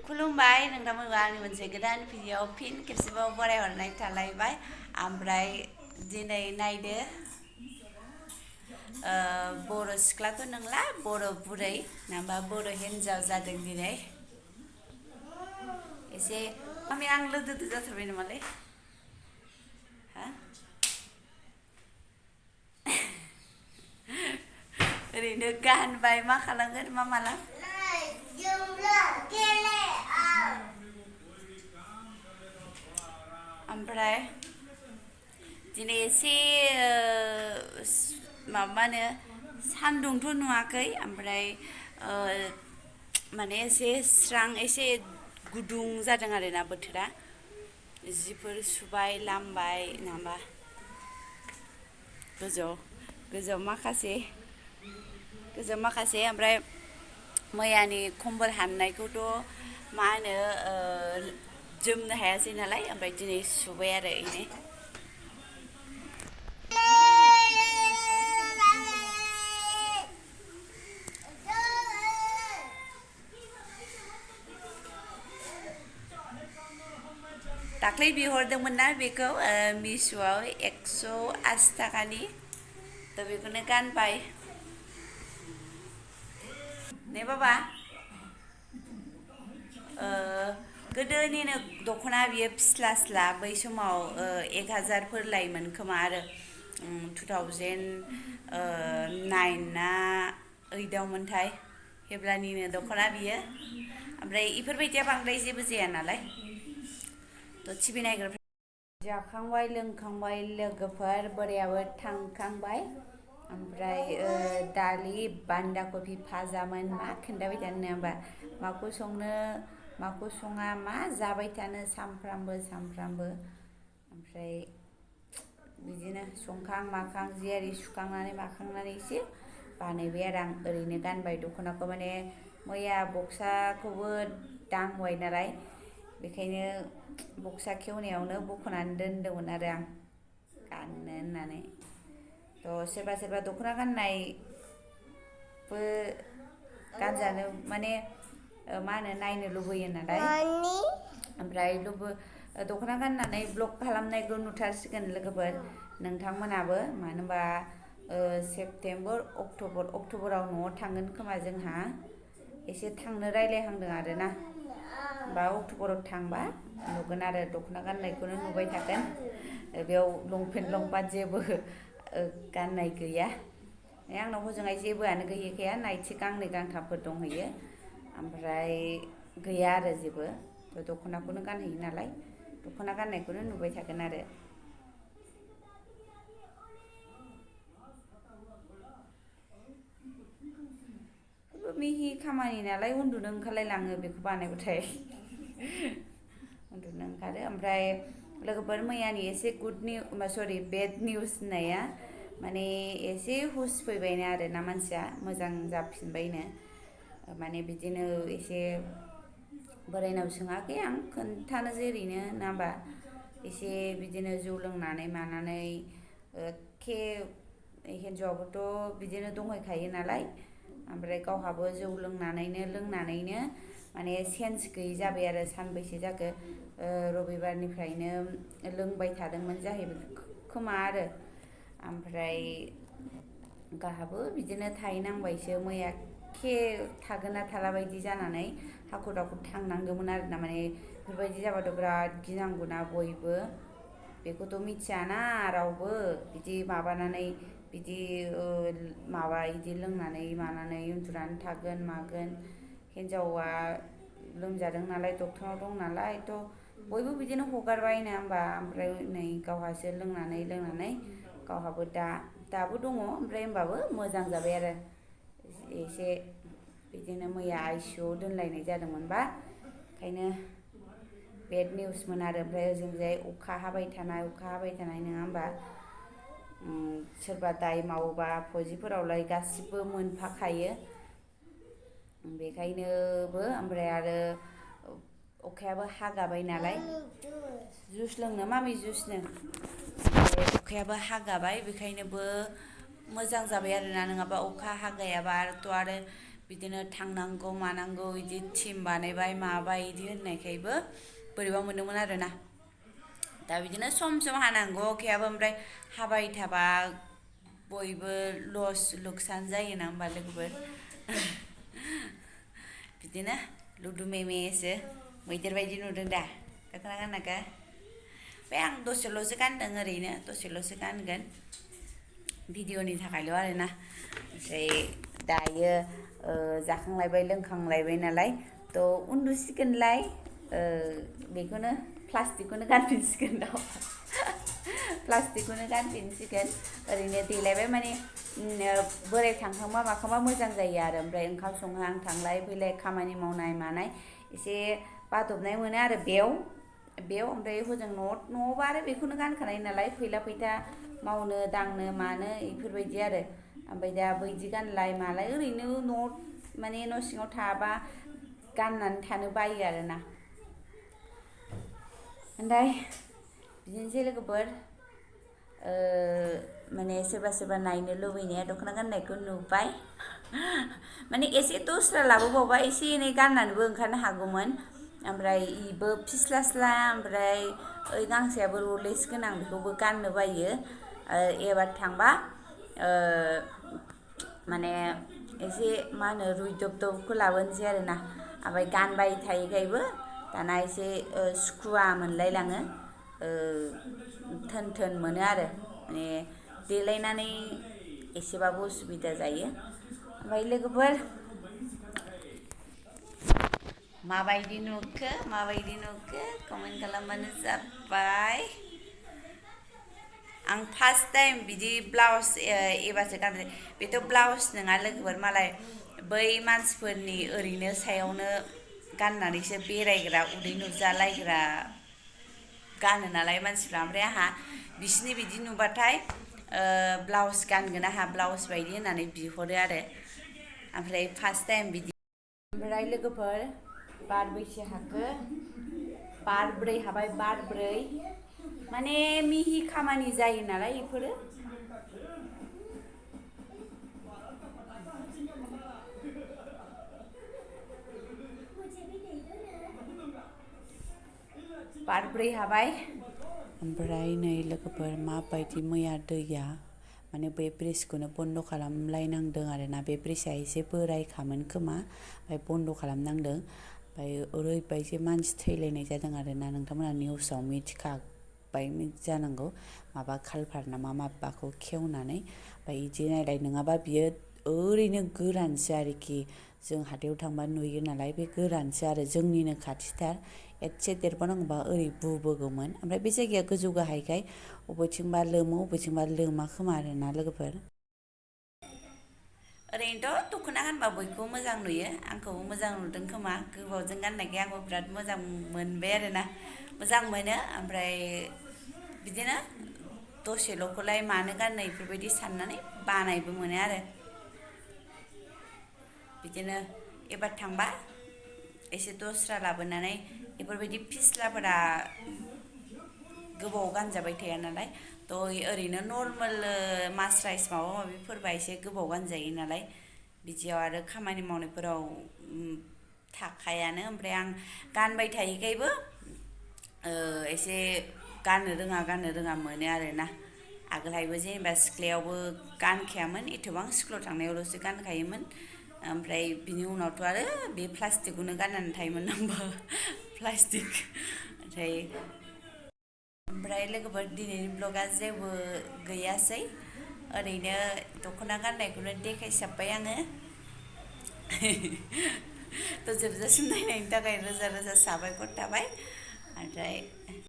खुलुमबाय नोंथांमोनखौ आंनि मोनसे गोदान भिडिअ फिन खेबसेबाव बरायहरनाय थालायबाय ओमफ्राय दिनै नायदो बर' सिख्लाथ' नंला बर' बुरै नामा बर' हिन्जाव जादों दिनै एसे मामि आं लोदोदो जाथारबाय नामालै हा ओरैनो गानबाय मा खालामगोन मा माला ओमफ्राय दिनै एसे माबा होनो सान्दुंथ' नुवाखै ओमफ्राय माने एसे स्रां एसे गुदुं जादों आरोना बोथोरा जिफोर सुबाय लामबाय नामा गोजौ माखासे ओमफ्राय मैयानि खम्बल हाननायखौथ' मा होनो जोमनो हायासै नालाय ओमफ्राय दिनै सुबाय आरो इनो दाख्लै बिहरदोंमोन ना बेखौ मिश'आव 180 थाखानि थ' बेखौनो गानबाय ने बाबा गोदोनिनो दख'ना बियो फिस्ला बै समाव 1000फोर लायोमोन खोमा आरो 2009 ना 8 आवमोनथाय हेब्लानिनो दख'ना बियो ओमफ्राय इफोरबायदिया बांद्राय जेबो जाया नालाय थ' टिभि नायग्राफ्रा जाखांबाय लोंखांबाय लोगोफोर बोरायाबो थांखांबाय ओमफ्राय दालि बान्दा कफि भाजामोन मा खोन्थाबाय थानो नङा होमबा माखौ संनो माखौ सङा मा जाबाय थानो सामफ्रामबो ओमफ्राय बिदिनो संखां माखां जि आरि सुखांनानै माखांनानै एसे बानायबाय आरो आं ओरैनो गानबाय दख'नाखौ माने मैया बक्साखौबो दांबाय नालाय बेखायनो बक्सा खेवनायावनो बख'नानै दोनदोंमोन आरो आं गाननो होननानै थ' सोरबा दख'ना गाननायबो गानजानो माने मा होनो नायनो लुबैयो नालाय ओमफ्राय दख'ना गाननानै ब्लग खालामनायखौ नुथारसिगोन लोगोफोर नोंथांमोनाबो मानो होनबा सेप्तेम्बर अक्ट'बराव न'आव थांगोन खोमा जोंहा एसे थांनो रायज्लायहांदों आरोना बा अक्ट'बराव थांबा नुगोन आरो दख'ना गाननायखौनो नुबाय थागोन बेयाव लंपेन्ट जेबो गाननाय गैया आंनाव हजोंहाय जेबोआनो गैयैखाया नाइटि गांनै गांथामफोर दंहैयो ओमफ्राय गैया आरो जेबो दख'नाखौनो गानहैयो नालाय दख'ना गाननायखौनो नुबाय थागोन आरो मिहि खामानि नालाय उन्दुनो ओंखारलायलाङो बेखौ बानायबाथाय उन्दुनो ओंखारो ओमफ्राय लोगोफोर मैयानि एसे बेड निउस होननाया माने एसे हुस फैबायनो आरोना मानसिया मोजां जाफिनबायनो माने बिदिनो एसे बोरायनाव सोङाखै आं खोन्थानोसै ओरैनो ना होमबा एसे बिदिनो जौ लोंनानै मानानै हिन्जावाबोथ' बिदिनो दंहैखायो नालाय ओमफ्राय गावहाबो जौ लोंनानैनो माने सेन्स गैयि जाबाय आरो सानबैसे जाखो रबिबारनिफ्रायनो लोंबाय थादोंमोन जाहैबाय खोमा आरो ओमफ्राय गाहाबो बिदिनो थाहैनांबायसो मैया थागोन ना थाला बायदि जानानै हाखु दाखु थांनांदोंमोन आरो ना माने बेफोरबायदि जाबाथ' बिराद गिनांगौना बयबो बेखौथ' मिथियाना रावबो बिदि माबानानै बिदि बिदि लोंनानै मानानै उन्दुनानै थागोन मागोन हिन्जावा लोमजादों नालाय डक्टरनाव दं नालाय थ' बयबो बिदिनो हगारबाय नङा होमबा ओमफ्राय नै गावहासो लोंनानै गावहाबो दाबो दङ ओमफ्राय होमबाबो मोजां जाबाय आरो एसे बिदिनो मैया आइसिइउआव दोनलायनाय जादोंमोनबा ओंखायनो बेड निउसमोन आरो ओमफ्राय ओजोंजाय अखा हाबाय थानाय नङा होमबा सोरबा दाय मावोबा फौजिफोरावलाय गासिबो मोनफाखायो बेखायनोबो ओमफ्राय आरो अखायाबो हागाबाय नालाय जुस लोंनो मामि जुसनो अखायाबो हागाबाय बेखायनोबो मोजां जाबाय आरोना नङाबा अखा हागायाबाथ' आरो बिदिनो थांनांगौ मानांगौ बिदि टिम बानायबाय माबाय बिदि होननायखायबो बोरैबा मोनदोंमोन आरोना। दा बिदिनो सम सम हानांगौ अखायाबो, ओमफ्राय हाबाय थाबा बयबो लुकसान जायोना होमबा लोगोफोर। बिदिनो लुदुमेमेसो मैदेर बायदि नुदों दा दख'ना गाननायखौ। ओमफ्राय आं दसेल'सो गानदों, ओरैनो दसेल'सो गानगोन भिडिअ'नि थाखायल' आरोना। ओमफ्राय दायो जाखांलायबाय लोंखांलायबाय नालाय थ' उन्दुसिगोनलाय, बेखौनो प्लास्टिकखौनो गानफिनसिगोन दा। प्लास्टिकखौनो गानफिनसिगोन। ओरैनो देलायबाय माने बोराय थांखांबा माखांबा मोजां जायो आरो। ओमफ्राय ओंखाम संहां थांलाय फैलाय खामानि मावनाय मानाय एसे बादबनाय मोनो आरो बेयाव ओमफ्राय हजों न'आवबा आरो बेखौनो गानखानाय नालाय फैला फैथा मावनो दांनो मानो बेफोरबायदि आरो। ओमफ्राय दा बैदि गानलाय मालाय ओरैनो माने न' सिङाव थाबा गाननानै थानो बायो आरोना। ओमफ्राय बिदिनोसै लोगोफोर, माने सोरबा सोरबा नायनो लुबैनाया दख'ना गाननायखौ नुबाय। माने एसे दस्रा लाबोबावबा एसे एनै गाननानैबो ओंखारनो हागौमोन। ओमफ्राय इबो फिस्लास्ला, ओमफ्राय ओइ गांसेयाबो लुलेस गोनां, बेखौबो गाननो बायो। एबार थांबा माने एसे मा होनो रुइदबदबखौ लाबोनोसै आरोना। ओमफ्राय गानबाय थायोखायबो दाना एसे सुखुवा मोनलायलाङो, थोन थोन मोनो आरो। माने देलायनानै एसेबाबो उसुबिदा जायो। ओमफ्राय लोगोफोर माबायदि नुखो कमेन्ट खालामबानो जाबाय। आं फार्स्ट टाइम बिदि ब्लाउस एबारसो गानदों। बेथ' ब्लाउस नङा लोगोफोर, मालाय बै मानसिफोरनि ओरैनो सायावनो गाननानैसो बेरायग्रा उदै नुजालायग्रा गानो नालाय मानसिफ्रा। ओमफ्राय आंहा बिसिनि बिदि नुबाथाय ब्लाउस गानगोन आंहा ब्लाउस बायदि होननानै बिहरो आरो। ओमफ्राय फार्स्ट टाइम बिदि। ओमफ्राय लोगोफोर बारबैसे हाबखो? बारब्रै हाबाय, बारब्रै। माने मिहि खामानि जायो नालाय बेफोरो। बारब्रै हाबाय। ओमफ्राय नै लोगोफोर माबायदि मैया दैया, माने बे ब्रिजखौनो बन्द' खालामलायनांदों आरोना। बे ब्रिजआ एसे बोरायखामोन खोमा, ओमफ्राय बन्द' खालामनांदों। ओमफ्राय ओरैबायदि मानसि थैलायनाय जादों आरोना। नोंथांमोना निउसाव मिथिखाबाय जानांगौ, माबा कालभार्ट ना माबाखौ खेवनानै। ओमफ्राय बिदि नायलाय, नङाबा बियो ओरैनो गोरानसो आरोखि। जों हाथायाव थांबा नुयो नालाय, बे गोरानसो आरो जोंनिनो खाथिथार। एसे देरबावनांगौबा ओरै बुबोगौमोन। ओमफ्राय बे जायगाया गोजौ गाहायखाय बबेथिंबा लोमो बबेथिंबा लोमा खोमा आरोना लोगोफोर। ओरैनोथ' दख'ना गानबा बयखौबो मोजां नुयो, आंखौबो मोजां नुदों खोमा। गोबावजों गाननायखाय आंबो बिराद मोजां मोनबाय आरोना, मोजां मोनो। ओमफ्राय बिदिनो दसेल'खौलाय मानो गाननो बेफोरबायदि साननानै बानायबो मोनो आरो। बिदिनो एबार थांबा एसे दस्रा लाबोनानै, बेफोरबायदि फिस्लाफोरा गोबाव गानजाबाय थाया नालाय, थ' ओरैनो नर्मेल मास्राइस माबा माबिफोरबा एसे गोबाव गानजायो नालाय। बिदियाव आरो खामानि मावनायफोराव थाखायानो। ओमफ्राय आं गानबाय थायैखायबो एसे गाननो रोङा मोनो आरोना। आगोलहायबो जेनेबा सिख्लायावबो गानखायामोन, एथबां स्कुलाव थांनायावल'सो गानखायोमोन। ओमफ्राय बिनि उनावथ' आरो बे प्लास्टिकखौनो गाननानै थायोमोन आंबो, प्लास्टिक। ओमफ्राय लोगोफोर दिनैनि ब्लगा जेबो गैयासै, ओरैनो दख'ना गाननायखौनो देखायसाबबाय आङो। थ' जोबजासिम नायनायनि थाखाय रोजा रोजा साबायखर थाबाय। ओमफ्राय